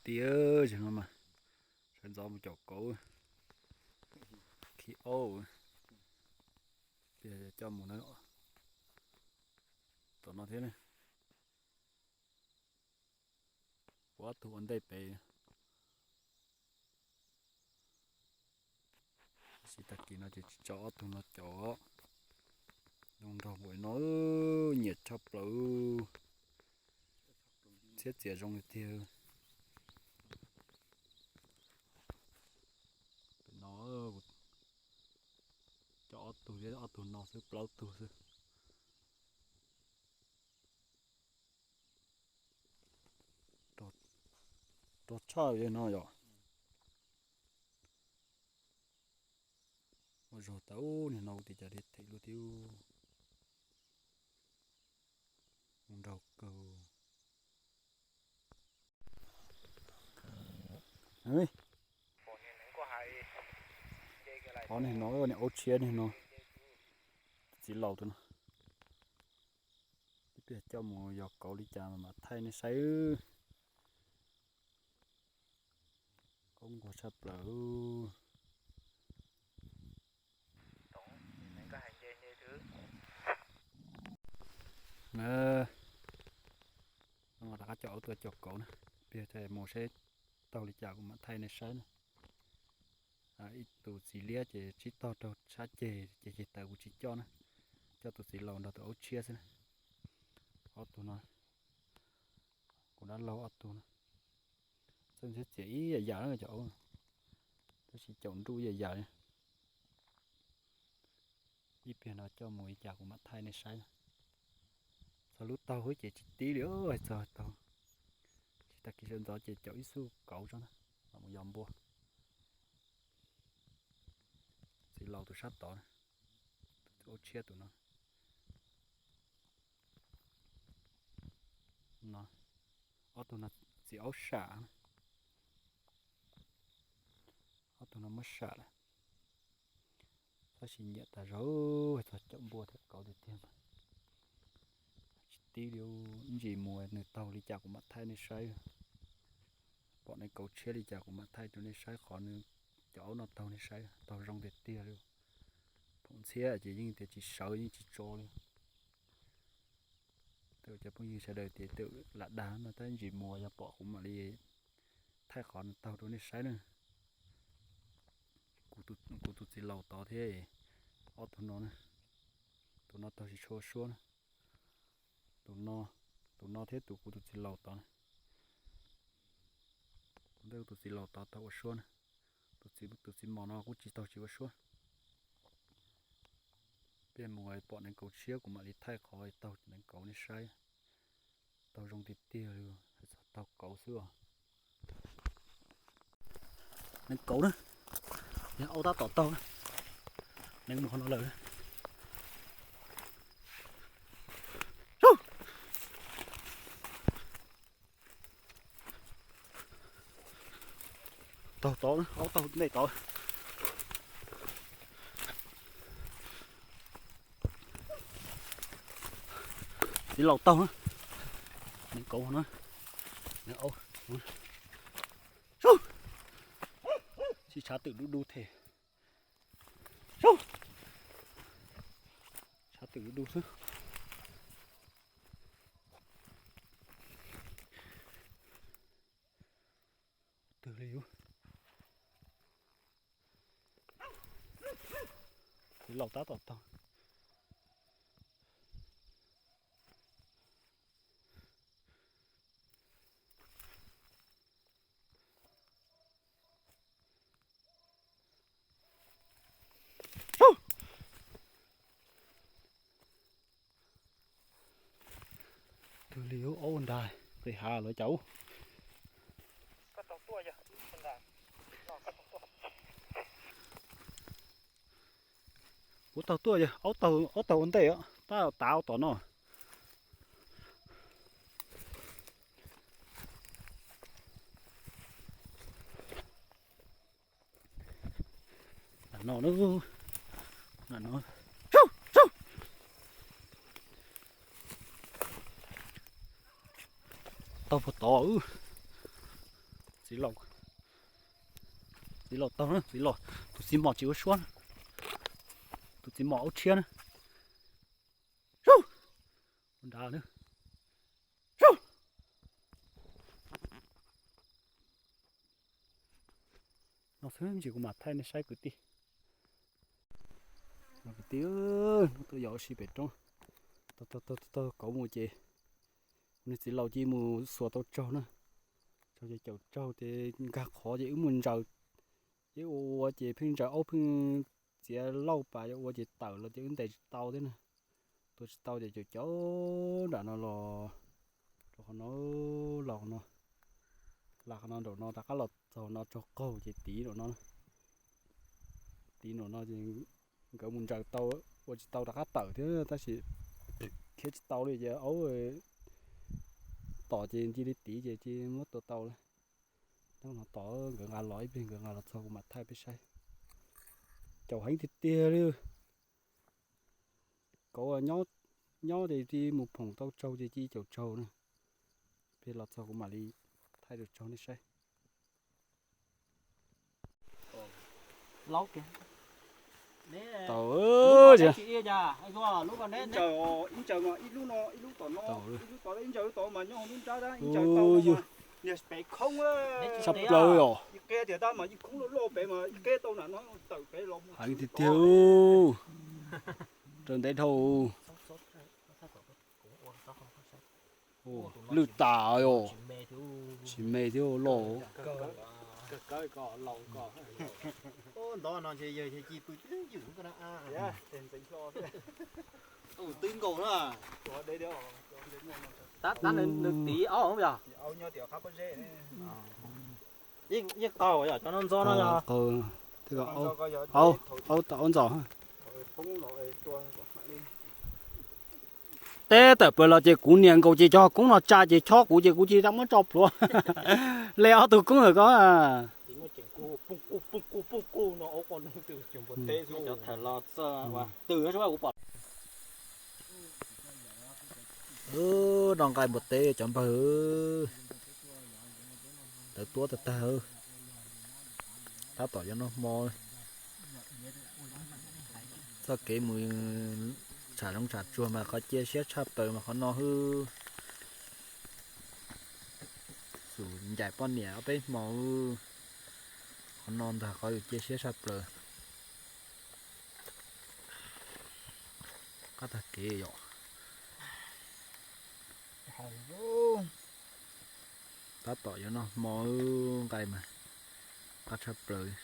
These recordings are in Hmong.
Tiag, zaum no mas sawv ntxov mus caum kauv, khi aub, tias coj mus na, tom no thiab ne. Puas ob tug ua ntej pem. Tab sis tag kis no ces tsis tso ob tug no caum. Zoo nraug npaum no, nyiam tshaj plaws. Txhiab txias zoo li tiag. Pem no coj ob tug thiab, ob tug no xwb plaub tug xwb. Rog tshaj li no yom. Ua zog tas ub, niag no ua tim cas li them luaj thiab. Mus nraug kawg. Qhov niag no niag aub tshiab niag no, txiv laus tus no. Ib pliag coj mus yos kauv li cas mam thaij nej saib. Koob nquag tshaj plaws. Na, rov qab coj aub tuaj cog kauv na, ib pliag mus saib taug li cas kuv mam thaij nej saib na. Ib tus txiv liab ces tsib taug raug sab ceg, ceg ceg tawv kuv tsis coj na, coj tus txiv laus nrog tus aub tshiab xwb na. Ob tug no, kuv dab laug ob tug no, txawj ntxhiab txias ib yam yam na cov aub, tab sis caum nruj ib yam yam li. Ib pliag no coj mus li cas kuv mam thaij nej saib. Txog lub taug ces tsis tib li, txog taug, tsis tag kis sawv ntxov ces caum ib xub kauv tso na, mam mus yos npua. Txiv laus tus sab tod, tus aub tshiab tus no. No, ob tug no txiv aub sam, ob tug no muab sam lawm. Tab sis nyiam tas zog, txog caum npua thiab kauv tiag tiag mas tsis tib li. Ib ntsis mus nws taug li cas kuv mam thaij nej saib. Pom nej kauv tshiab li cas kuv mam thaij rau nej saib qhov nws cov aub no taug nej saib, taug zoo tiag tiag li. Phoom ntxhiab ces yeej tias tsis sawv yeej tsis tso li. Tej cov phooj ywg sawv daws tias tej lam dag no tab ib ntsis mus yog pom kuv mam li thaij qhov nws taug rau nej saib na. Kuv tus txiv laus tod thiab, ob tug no, tus no taug tsis tshua ua suab na. Tus no, tus no thiab tus kuv tus txiv laus tod na. Kuv ntej tus txiv laus tod taug ua suab na. Tus txiv mos no kuj tsis taug tsis ua suab. Peb mus pom neev kauv tshiab kuv mam li thaij qhov taug neev kauv nej saib. Taug zoo tiag tiag li, hais txog taug kauv xwb os. Neev kauv na, yog aub tab tom taug, neev mus qhov no lawm. Taug tod, aub taug ntej tod. Txiv laus taug na, neev kauv no, neev aub, sib tshav twm du du thiab. Tshav twm du du xwb. Twg li yus, txiv laus tab tom taug. Twg li aub nrag pem hav lawm cas ub. Kuv taug tuaj yog aub taug ua ntej, tab tav aub tom no. Lam no, lam no. Taug puag tod. Txiv laus, txiv laus taug na, txiv laus, tus txiv mos tsis ua suab na, tus txiv mos aub tshiab na. Ua nrad na. No xwb ntsis kuv mam thaij nej saib kwv tij. Kwv tij, hnub tuaj yos ua si pem roob, taug taug kauv mus ces kuv niag txiv laus cia mus xuas tau tsaug na. Tsaug ces caum tsaug ces nkag qhov ces wb mus ntsaws, ces ua ua ces pheej ntsaws aub pheej txiav lauj pas yuav ua ces tawm los ces wb ntes tsis tau thiab na. Tua tsis tau ces caum caum nram no los rau qhov no, los qhov no, los qhov no nraum no rov qab los txog no tsaug qaug ces tiv nraum no, tiv nraum no ces nkawd mus ntsaws tau, ua tsis tau rov qab tawm thiab tab sis khiav tsis tau li ces aub tom ces cia li tiv ces cia muab tua tau lawm. Nyob no tom nkawd nqa los ib pliag nkawd nqa los txog kuv mam thaij peb saib. Caum heev tiag tiag li. Kauv nyob ces cia mus phoom tau tsaug ces cia caum tsaug na. Peb los txog kuv mam li thaij rau tsaug nej saib. Tau, ib ntsaws, ib lub no, ib lub tom no, ib lub tom ib ntsaws lub tod mas nyob hauv lub nrab, ib ntsaws tau niag pem khoob, tshaj plaws os. Ib qeb tiag tab mas ib khoob loj loj pem mas ib qeb tau nram no tawm pem los mus heev tiag tiag. Raws ntev dhau. Lwj tas os, tsis me thiab loj. Ntov no ntshe yawg ci pw twb ywm ko na. Twb nkaus na. Tab tab nws tiv ob yog. Yeej qaug yog cov no ntxo no yog. Aub tom aub ntxos. Teb tawm plaws los ces kuv nias nkaus ces cov koob no tsa ces chob kuv ces kuv cia li muab tso plhuav. Le ob tug koob ntawm ko. Cov thawm los txog twg kuv pom. Noj nqaij npua teb cov npawg. Tawv tuab tag tag. Tab tom yuav noj hmo. Txoj kev mus tsham zoov tsham tsuag mas qhov cia siab tshaj plaws mas qhov no xwb. Xum ncaim poj niam ob peb hmo, qhov no ntag qhov yus cia siab tshaj plaws. Qab tag kev yom. Tab tom yuav noj hmo, nqaij mas qab tshaj plaws.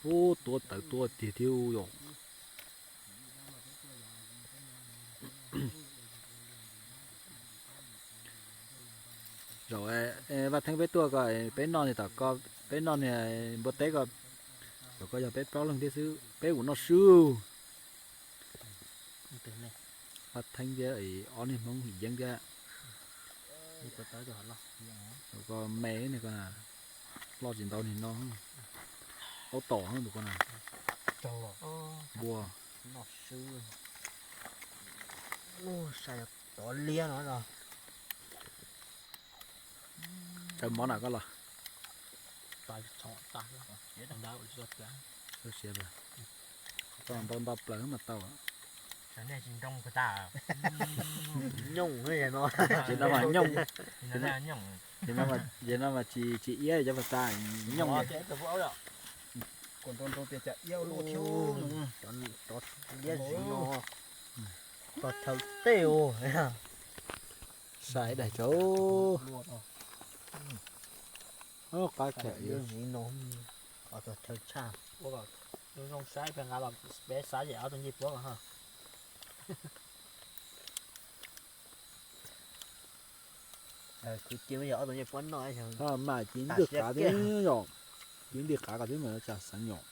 Ub, tuab tawv tuab tiag thiab yom. Zaum Vaj Theeb peb tuaj ko peb noj niag tom ko, peb noj niag npua teb ko, zaum ko yog peb plaub leeg thiab xwb, peb ua noj swb. Vaj Theeb thiab ob niag Hmoob Him Yeeb thiab. Zaum ko me niag ko na, loj tsis ntau niag no. Aub tom tus ko na. Npua. Tov liab no. Tsaws mov na koj los. Tau siav, tau ntau ntau plaws mas tau. Nyooj no mas nyooj, ces no mas tsis iab cov pas tas nyooj. Liab zis no, tog chaw tej. Sai daig cov. Qab khaum liab zis no, tog chaw tshaj. Zoo saib peb nqa los peb xav yam ob tug ncej puab mas. Kuv cia ob tug ncej puab noj. Mas ci nti qav thiab yom, ci nti qav ko thiab mas tsam xeev yom.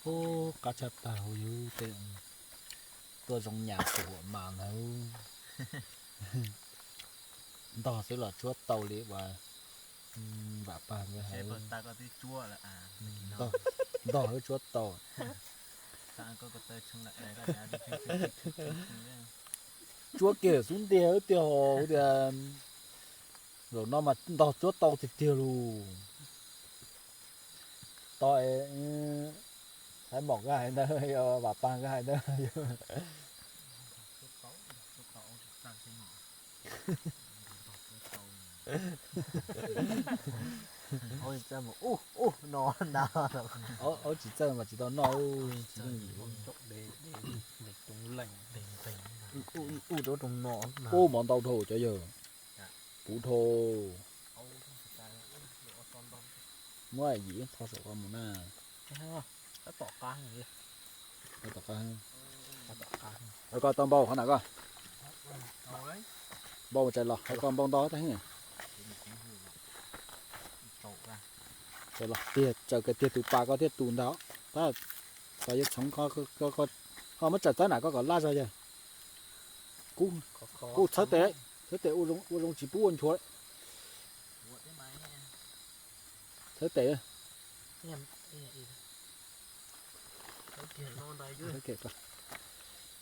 Ub, qab tshaj tag huv yus tej. tuaj zoo nyam kuv huam mas ntag. Ntog xwb los tsuab tau li uas Vam Pag nkawd hais. Ntog xwb tsuab tau. Tsuab kiag xub ntiag tiag hos tias zaum no mas ntog tsuab tau tiag tiag lus. Tau, Xaiv Mom nkawd hais ntawd, Vam Pag nkawd hais ntawd. Aub tsis txawj mas tsis tau noj. Ub, mov ntau dhau cov yawg. Puv dhau. Muab yim tho saum ko mus na. Tom qab. Hais koj tau npau qhov na koj. Npau mus tsaws los, hais koj npau ntau tab heej. Tsaws los tiag, tsaws kiag tiag tus pas koj thiaj tus ntag. Tab tom yuav txhoov koj, muab tsaws txawb na koj kom laj zog yawg. Kuj txhawb tes, txhawb tes ua zoo tsis pub ua nchuav. Txhawb tes.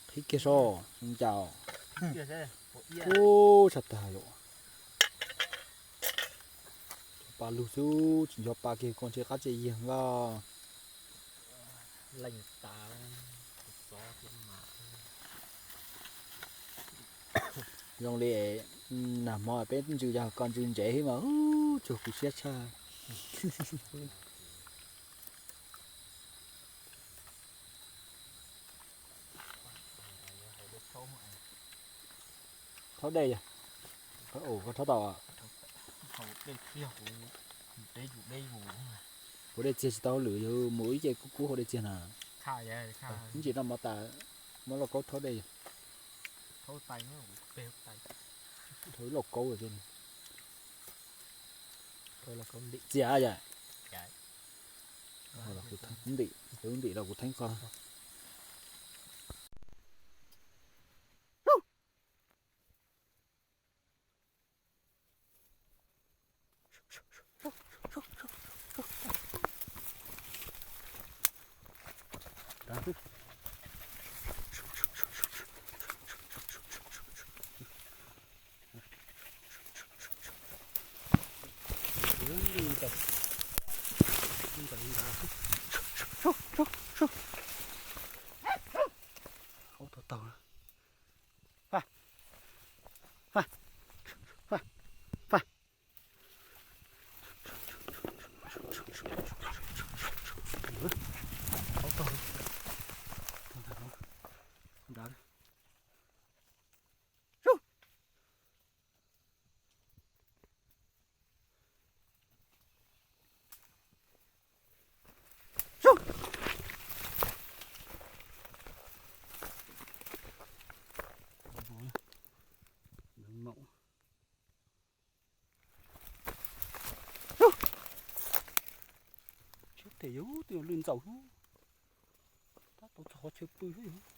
Qhib kiag so, zoo cas. Ub, tshaj tag yom. Cov pa lug xwb tsis nco pa kiag ko ntshe qab tse yag nqa. Zoo li nag hmo peb ntsws yog ko ntsws ntsev mas tsuag kuv siab tshaj. Thaub dej yog, koj thaub tau. Kuv dej txiag tsis tau hauj lwm yog mus ib ce kub kub hauv dej txiag na. Ib ntsis noj mov tas muab lauj kaub thaub dej. Thaub lauj kaub. Txias yom. Ntim, ntim los kuv theeb koj. Aub tau tau. Siab tes yog twb lwj ntxaus xwb, tab tau txog qhov chaw pw xwb.